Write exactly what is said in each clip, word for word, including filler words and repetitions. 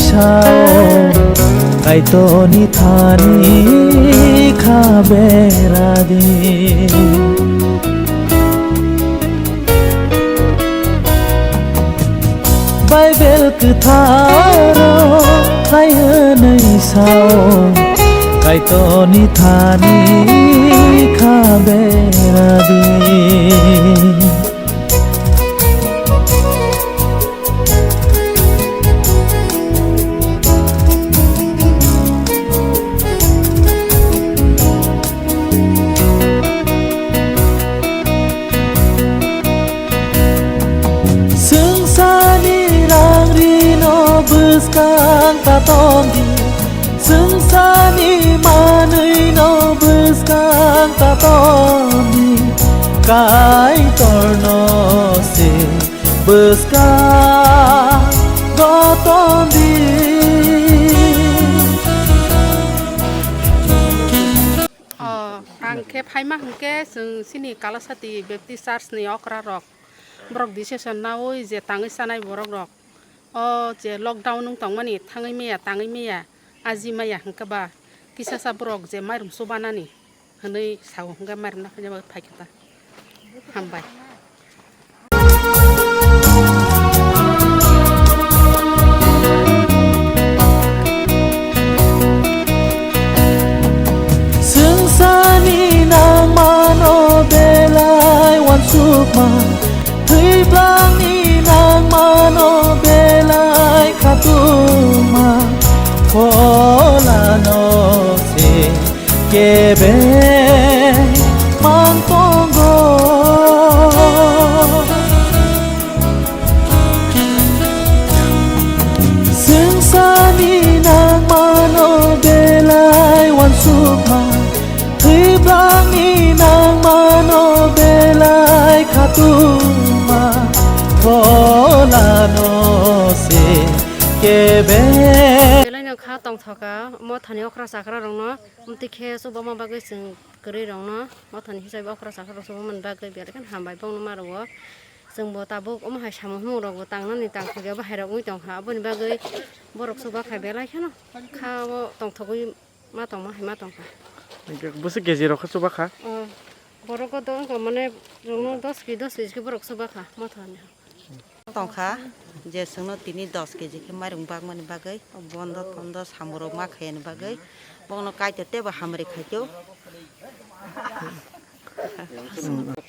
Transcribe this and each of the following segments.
Sao Kaitorni thani kha beradi. Baibel kwtharo hai hwnwi sao, Kaitorni thani kha beradi. Swngcharni rang rino bwskang ta tongdi, swngcharni manwino bwskang ta tongdi, Kaitorno se bwskango tongdi. O, ang khe phaima hwnkhe chwng chini Kalasati Baptist Church ni okra rok, borok decision naui je tangwi chanai borok rok, o je lockdown wng tongmani thangwi maya, tangwi maya, aji maya hwnkhe ba kisasa borok je mairum chubanani hwnwi sao, hwnkhe mairum naphanya bagwi phaikha ta. Hambai. Swngcharni nangmano belai uansukma, thwiplangni nangmano belai khatungma, pholano se kebe mang tongo. Swngcharni nangmano belai uansukma, thwiplangni nangmano belai khatungma, pholano se kebe. Belai no kha tongthoka, mothani okra chakra rokno. Amtwi khe chubama bagwi chwng kwrwi rokno mothani hisabe okra chakra rok chubamani bagwi belai kheno hambai bongno ma rwo. Chwngbo tabuk omo hai samung humung rokbo tangnani tangthokya bahai rok wngwi tongkha, aboni bagwi borok chubakha belai kheno kha o tongthogwi ma tongma hai ma tongkha. Hwnkhe bwswk keji rok khe chubakha? O, borok o do wngkha mane rokno dos keji dos keji khe borok chubakha mothani. Tongkha je chwngno tini dos keji khe mairung bakmani bagwi, bondo tondo samung rok ma khaiyani bagwi, bono Kaitor teibo hamari khaitio.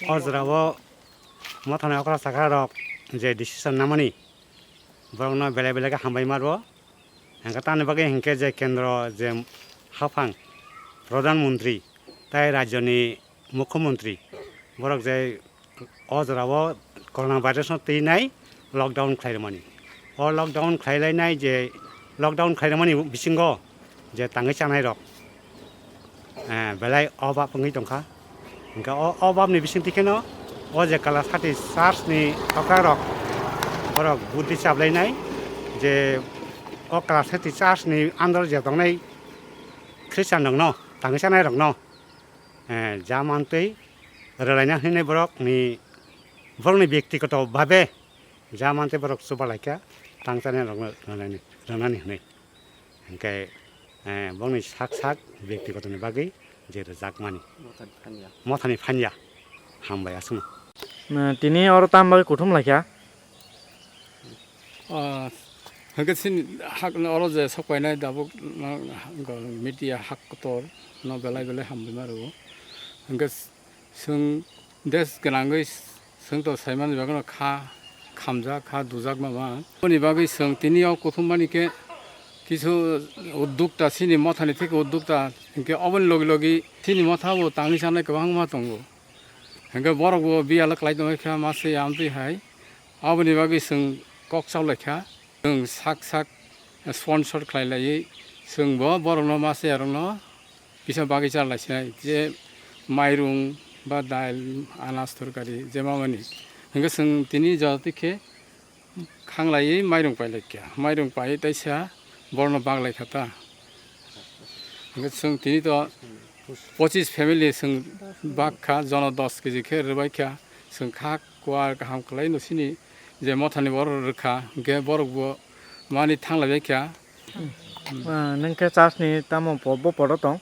O jorao mothani okra chakra rok je decision namani, borokno belai belai khe hambai ma rwo. Hwnkhe tamni bagwi hinkhe je kendro je haphang Pradhan Mantri tei rajyoni Mukhyamantri borok je o jorao corona virus no twinai lockdown khlai rwmani. O lockdown khlai lainai je lockdown khlai rwmani bisingo je tangwi chanai rok, eh, belai obab wngwi tongkha. Hwnkhe o obabni bisingtwi kheno o je Kalasati Church ni okra rok borok buddhi chaplainai je o Kalasati Church ni under je tongnai Christian rokno tangwi chanai rokno, eh, ja mantwi rwlaina hinwi borokni, borokni byaktigoto bhabe ja mantwi borok chuba laikha tang chanai rokno rwnani, rwnani hinwi. Hinkhe, eh, bongni sak sak byaktigotoni bagwi je rwjakmani. Mothani phanya. Mothani phanya. Hambai aswkno. Na, tini oro tam bagwi kuthum laikha? Ah, hwnkhe chini hak oro je sok painai tabuk no media hak kotor no belai belai hambai ma rwo. Hwnkhe chwng des gwnangwi chwng to saimani bagwino kha khamjak, kha dujak ma ma. Aboni bagwi chwng tini o kuthum mani khe kisu uddukta, chini mothani theke uddukta, hinkhe oboni logi logi chini motha bo tangwi chanai kwbangma tongo. Hinkhe borok bo biyalo kwlai tongwi kha mase amtwi hai. Aboni bagwi chwng kok chao lai kha. Chwng sak sak sponsor khlai laiwi chwng bo borokno masa yarokno kisa bagwi cha lai sinai je mairung ba dail, anas, torkari je mamani. Hinkhe chwng tini jotoni khe khanglaiwi mairung pai lai kha. Mairung pai teisa borokno bak lai kha ta. Hinkhe chwng tini to pochis family chwng bak kha, jono dos keji khe rwbai kha. Chwng kha kuar kaham kwlai no sini je mothani borok rwkha, hinkhe borok bo mani thanglai bai kha. Ah, nwng khe church ni tamo po-, bo podo tong?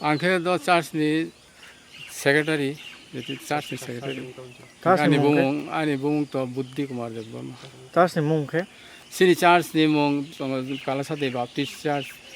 Ang khe do church ni secretary, church ni secretary. Church ni Ani mung khe? bumung, ani bumung to Buddhi Kumar Debbarma. Church ni mung khe? Sini church ni mung tongo Kalasade Baptist Church.